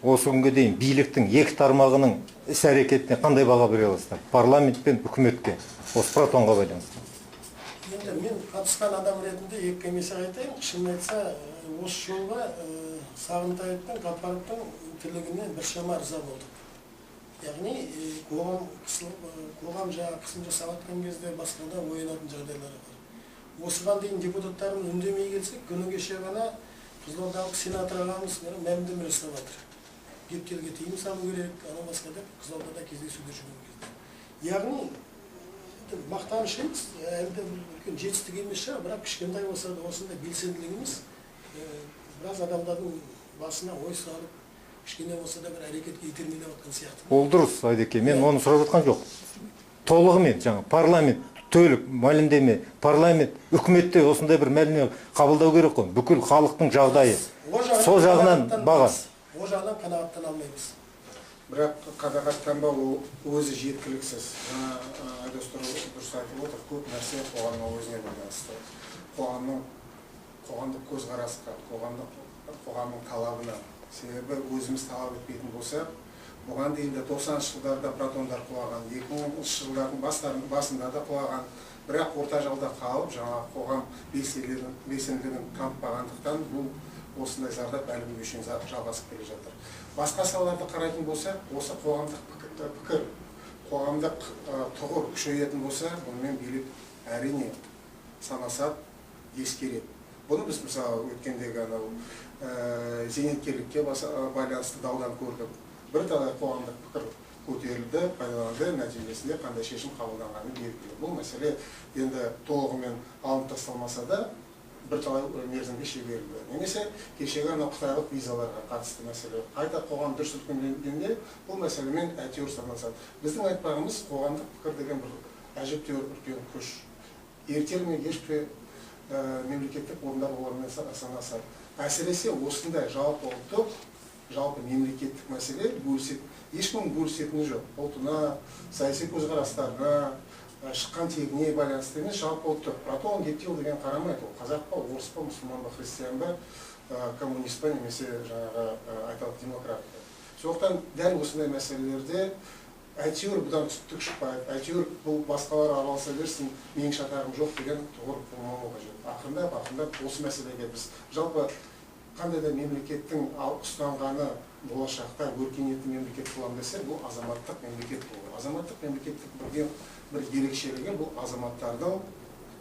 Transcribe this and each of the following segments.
Осы күнге дейін биліктің екі тармағының іс әрекетіне қандай баға бере аласыздар? Парламент пен үкіметке, осы Протонға байланысты. Енді мен қатысқан адам ретінде екі комиссияға айтайын. Шынын айтса, осы жолға Сағынтаевтың, Қапаровтың тілігіне біршама ырза болдық. Яғни қоғам жаңағы қысым жасап жатқан кезде басқа да оянатын жағдайлары бар. Осыған дейін депутаттарымыз үндемей келсек, күні кеше ғана Қызылордалық сенатор ағамыз мәлімдеме жасап жатыр. Гептилге тыйым салу керек, анау басқа деп Қызылордада кездесуде жүрген кезде. Яғни мақтаныш емес, әлі де үлкен жетістік емес шығар, бірақ кішкентай болса да осындай белсенділігіміз біраз адамдардың басына ой салып, кішкене болса да бір әрекетке итермелеп жатқан сияқты. Ол дұрыс, Айдеке, мен оны сұрап жатқан жоқ. Толығымен жаңа парламент төлік мәлімдеме, парламент үкіметте осындай бір мәлімдеме қабылдау керек қой. Бүкіл халықтың жағдайы. Сол жағынан баға. О жағынан қанағаттана алмаймыз. Бірақ қанағаттанбау ол өзі жеткіліксіз. Жаңа Айдос дұрыс айтып отыр, көп нәрсе қоғамның өзіне байланысты. Қоғамдық көзқарасқа, қоғамның талабына. Себебі өзіміз талап етпейтін болсақ, бұған дейін де 90-шы жылдарда протондар құлаған, 2000-шы жылдардың басында да құлаған, бірақ орта жолда қалып, жаңа қоғам белсенділігін танытпағандықтан бұл осындай зардап әлі күнге шейін жалғасып келе жатыр. Басқа салаларды қарайтын болсақ, осы қоғамдық пікір, қоғамдық тұғыр күшейетін болса, бұнымен билік әрине санасады, ескереді. Бұны біз мысалы өткендегі анау зейнеткерлікке байланысты даудан көрдік. Бірталай қоғамдық пікір көтерілді, пайдаланды, нәтижесінде қандай шешім қабылданғаны белгілі. Бұл мәселе енді толығымен алынып тасталмаса да, бірталай мерзімге шегерілді. Немесе кешегі анау қытайлық визаларға қатысты мәселе. Қайта қоғам дүр сілкінгенде бұл мәселемен әйтеуір санасады. Біздің айтпағымыз қоғамдық пікір деген бір әжептәуір үлкен күш. Ертелі ме кеш пе мемлекеттік орындар олармен санасады. Әсіресе осындай жалпы ұлттық, жалпы мемлекеттік мәселе бөліседі. Ешкім бөлісетіні жоқ. Ұлтына, саяси көзқарастарына, шыққан тегіне байланысты емес, жалпы ұлттық. Протон, гептил деген қарамайды. Ол қазақ па, орыс па, мұсылман ба, христиан ба, коммунист па, немесе жаңағы айталық демократ па. Сондықтан дәл осындай мәселелерде әйтеуір бұдан түк шықпайды, әйтеуір бұл басқалар араласа берсін, менің шатағым жоқ деген тұғыр болмауы қажет. Ақырындап, ақырындап осы мәселеге біз жалпы қандай да мемлекеттің ұстанғаны болашақта өркениетті мемлекет боламын десе, бұл азаматтық мемлекет болу. Азаматтық мемлекеттік бір ерекшелігі бұл азаматтардың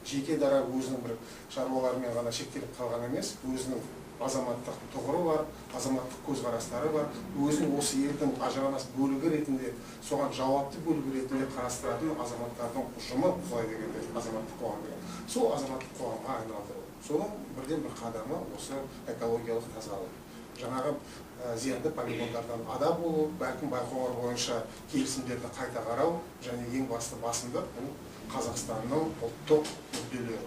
жеке дара өзінің бір шаруаларымен ғана шектеліп қалған емес, өзінің азаматтық тұғыры бар, азаматтық көзқарастары бар, өзін осы елдің ажырамас бөлігі ретінде, соған жауапты бөлігі ретінде қарастыратын азаматтардың ұжымы, былай дегенде азаматтық қоғам деген. Сол азаматтық қоғамға айналдыру. Соның бірден бір қадамы осы экологиялық тазалық. Жаңағы зиянды полигондардан ада болу, бәлкім Байқоңыр бойынша келісімдерді қайта қарау және ең басты басымдық бұл Қазақстанның ұлттық мүдделері.